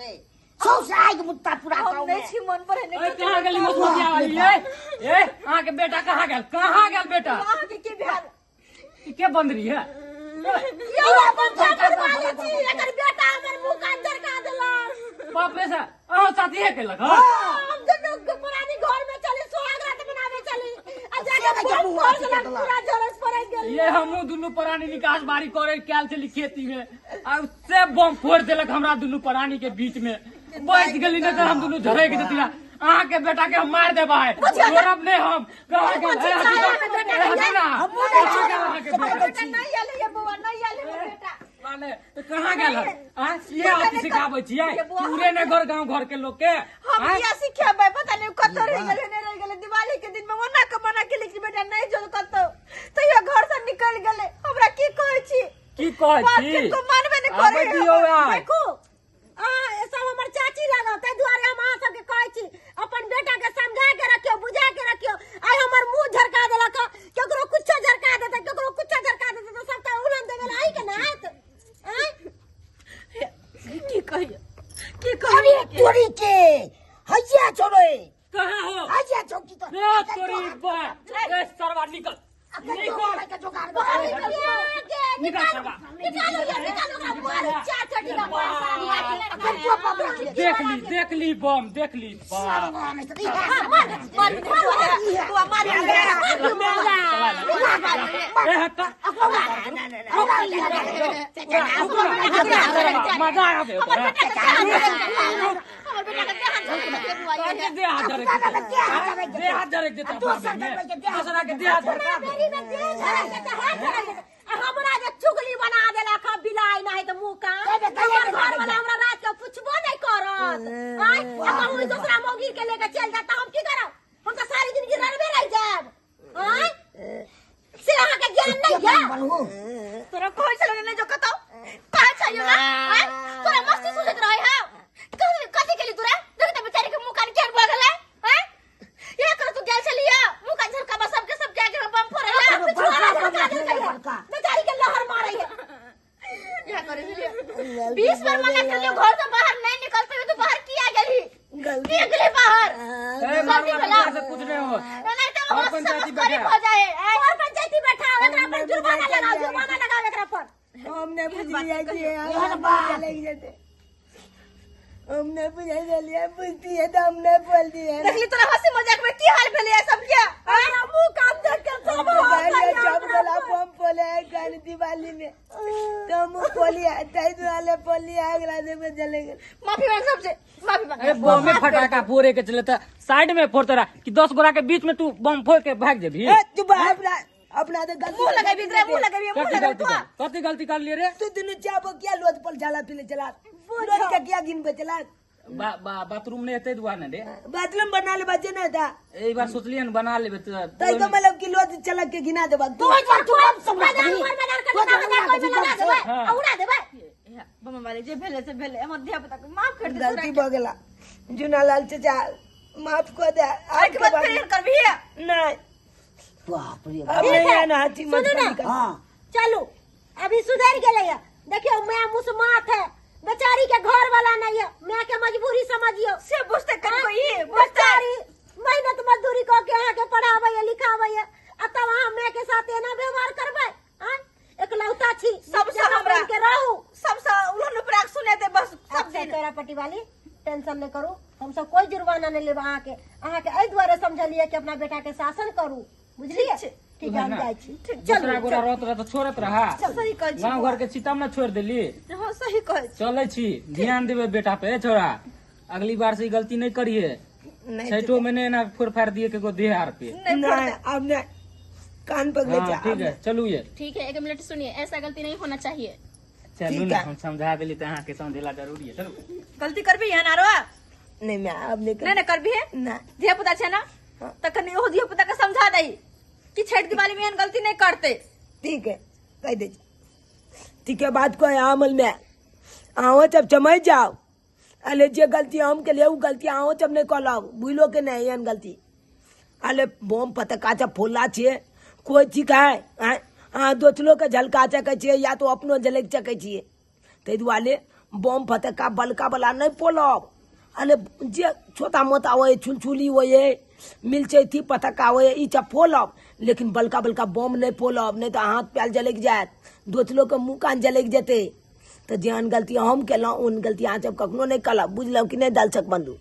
छै सौंसे आगि मुत्ता पूरा हम गाँव नहि में। छी मन पर ए, कहाँ गेली मधुमक्खिया वाली ए ए अहाँ के बेटा कहाँ गेल, कहाँ गेल बेटा? अहाँके की भेल? ई के बंदरी है? यौ अपन झापड़ वाले छी, एकर बेटा हमर मुंह कान झरका देलक। बाप रे, से अहाँ साथी है केलक? हँ, हम दुनू प्राणी घर में चली, सुहाग रात मनावे चली आ जाके से बम मुँह फोड़ अथी देलक, देलक। पूरा झरस पड़ै गेल। ये हमहूँ दुनू प्राणी निकास बारी करे कैल छली खेती में, आ से बम फोड़ देलक हमरा दुनू प्राणी के बीच में। बच गेली, नहीं तो हम दुनू झरक जती। अहाँ के बेटा के हम मार देबै, छोड़ब नहीं हम। कहाँ गेल? ए, हटी ना, हटी ना। हमहूँ नहि कहाँ गेल अहाँ के छोड़ब। बेटा? बेटा नहीं आले ये बौआ, नहीं आले हमर बेटा। माने तो कहाँ गेल हन? आँय, ये अथी सिखाबै छियै पूरे ने घर गांव घर के लोग के? हम आँय? किया सिखेबै, पता नहीं कतौ रहि गेलै, नहि रहि गेलै। दिवाली के दिन में ओना के मना केली कि बेटा नहीं जो कतौ, तैयो घर से निकल गेलै। हमरा की कहै छी? की कहै बाप छी? किनको मानबे नहि आबै करै। दियौ आइ। देखू अहाँ सब हमर चाची लागब, ताहि दुआरे हम अहाँ सबके कहै छी, अपन बेटा के समझा के रखियौ, बुझा के रखियौ। आइ हमर मुंह झरका देलक, केकरो कुछो झरका देतै, केकरो कुछो झरका देतै तऽ सबटा उड़न देबै लए अहींके ने आयत? आँय? की कहियौ, की अरे कहियौ? तोरी के हैया छोड़े। कहाँ हो? हैया चौकी तो ए तोरी बा, ए सरवा, निकल निकल। निकल सरवा। निकालो ये, निकालो ओकरा, मारू चार चटी का अखन तो बाप रख ले। देख ली, देख ली बम, देख ली बाप। मार मार मार मार मार। ए हट्टा, मजा आबे ओकरा। काहे देह हाथ झरक देता? देह हाथ झरक देता दोसरा के, देह हाथ झरका दे। हमरा जे चुगली बना देलक हँ बिलाइ नहि तऽ मुँह कान, हमर घर वाला हमरा रात के पुछबो नहि करत। आँय, आ कहूँ दूसरा मौगी के लेके चलि जायत तऽ हम की करब? हम तऽ सारी जिंदगी रड़बे रहि जायब। आँय, से अहाँके ज्ञान नहि यऽ? तोरा कहै छलौ ने जो कतौ, कहै छलियौ ना? आँय, तोरा मस्ती सुझैत रहै हँ? कथी कथी केली तोरा? देख तऽ बेचारी के मुँह कान केहन भऽ गेलै। आँय, ये कर तू गेल छलियै मुँह कान झरकाबा सबके, सबके आगे में बम फोड़ै ला, पिछुआरा झरका देलकै हँ। बेचारी के लहर मारै है। क्या करे छलियै? 20 बार मना केलियौ घर से बाहर नहीं निकलते, तू बाहर किया गेलही? किया गेलही बाहर? ए मारुआ, तोरा से कुछ नहीं हो। नहीं तो और बस पंचायती सब करीब बैठा। हो जाए और पंचायती बैठा, एकरा पर जुर्माना लगाओ, जुर्माना लगाओ एकरा पर। हम नहीं बुझलिए जे हम चले जेते, हम नहीं बुझे छलिए, बुझतिए तऽ हम नहीं बोलतिए। देखली तोरा हंसी मजाक में की हाल भेलै सब के? हमरा मुंह कान देख के सब गाड़ी जब गला बम पोले है गाड़ी दिवाली में तो हम पोलिया ताहि दुआरे पोलिया अगला दिन में चले गेल। माफी मांग, सबसे माफी मांग। अरे बम में फटाका फोड़े के चले त साइड में फोड़ते रहा कि 10 गोरा के बीच में तू बम फोड़ के भाग जेबी? ए, तू बा अपना अपना तो गलती मुंह लगेबी रे, मुंह लगेबी, मुंह कथी लगेबी। गलती कर, कथी गलती कर लिए रे? तू दुनू चाबो किया लोद पर जाला पीले चला, लोद के किया गिन पे चला? बा, बा, बाथरूम नहीं हेतै दुआरे ने रे। बाथरूम बना ले बच्चे नहीं था। एक बार सोचलिए न बना लेबे त तै तो मतलब कि लोद चलक के गिना देबा तू। तू तू हम सब मैदान पर मैदान कर मैदान कोई में लगा देबै हाँ। आ उड़ा देबै। बम वाले जे भेलै से भेलै, हमर धिया पुता के माफ कर दे। गलती भऽ गेला जुना लाल चाचा, माफ कर दे। आज के बाद फिर करबी? नहीं। बाप रे। अब नहीं आना हाथी मत। सुनू ना। हाँ। चलू, अभी सुधर गेलै है। देखियौ, मैं मुसमात है, बेचारी के घर वाला नहीं है, मैं के मजबूरी समझियो से बुझते कोई। बेचारी मेहनत मजदूरी कऽ के अहाँ के पढ़ाबै है, लिखाबै है, आ तब अहाँ मैं के साथ एना व्यवहार करबै? आँय, एकलौता छी, सबसे हमरा के रहू, सबसे उलन उपराग सुनेते बस सब दिन। तोरा पटी वाली टेंशन नहीं करू, हम सब कोई जुर्माना नहीं लेब अहाँके। अहाँके एहि दुआरे समझलियै कि अपना बेटा के शासन करू, बुझलियै? ठीक है, हम जाइ छी। दूसरा गोरा रहत रह तऽ छोड़त रहा? सही कहै छी। गाँव घर के छी तब ने छोड़ देली। हाँ, सही कहै छी। चलै छी, ध्यान देबै बेटा पे। ए छोरा, अगली बार से ई गलती नहीं करिए। नहीं। छठो में नहीं एना फोड़ फाड़ दिए केको देह आर पे। नहीं, अब नहीं, कान पकड़े। हाँ, ठीक है, चलू ये। ठीक है, एक मिनट सुनिए, ऐसा गलती नहीं होना चाहिए। चलू। ठीक ना है। हम समझा देली तऽ अहाँके समझेला जरूरी है। चलू। गलती करबी यहाँ नारो? नहीं, मैं अब नहीं। नहीं, नहीं करबी है? नहीं। धिया पुता छै ना, तखन ओहो धिया पुता के समझा दही कि छठ दिवाली में एहन गलती नहीं करते। ठीक है, कह दे। ठीक है, बात को अमल में आओ, जब समझ जाओ। अले जे गलती हम के लिए उ गलती आओ जब नहीं कहलाओ, भूलो के नहीं एहन गलती। अले बम पतका जब फोड़ला छियै, कोई ठीक है आँय? अहाँ दोसरो के झलका सकै छियै या तो अपनो झलकि सकै छियै, ताहि दुआरे बम फटक्का बलका बला नहि पोलब। अरे जे छोटा मोटा होए, छुलछुली होए, मिलचैती पटक्का होए, ई सब फोलब, लेकिन बलका बलका बम नहि फोलब, नहि तऽ हाथ पैर जलकि जायत, दोसरोके मुँह कान जलकि जेतै। तऽ जेहन गलती हम केलहुँ ओहन गलती अहाँ सब कखनो नहि करब, बुझलहुँ कि नहि दर्शक बन्धु?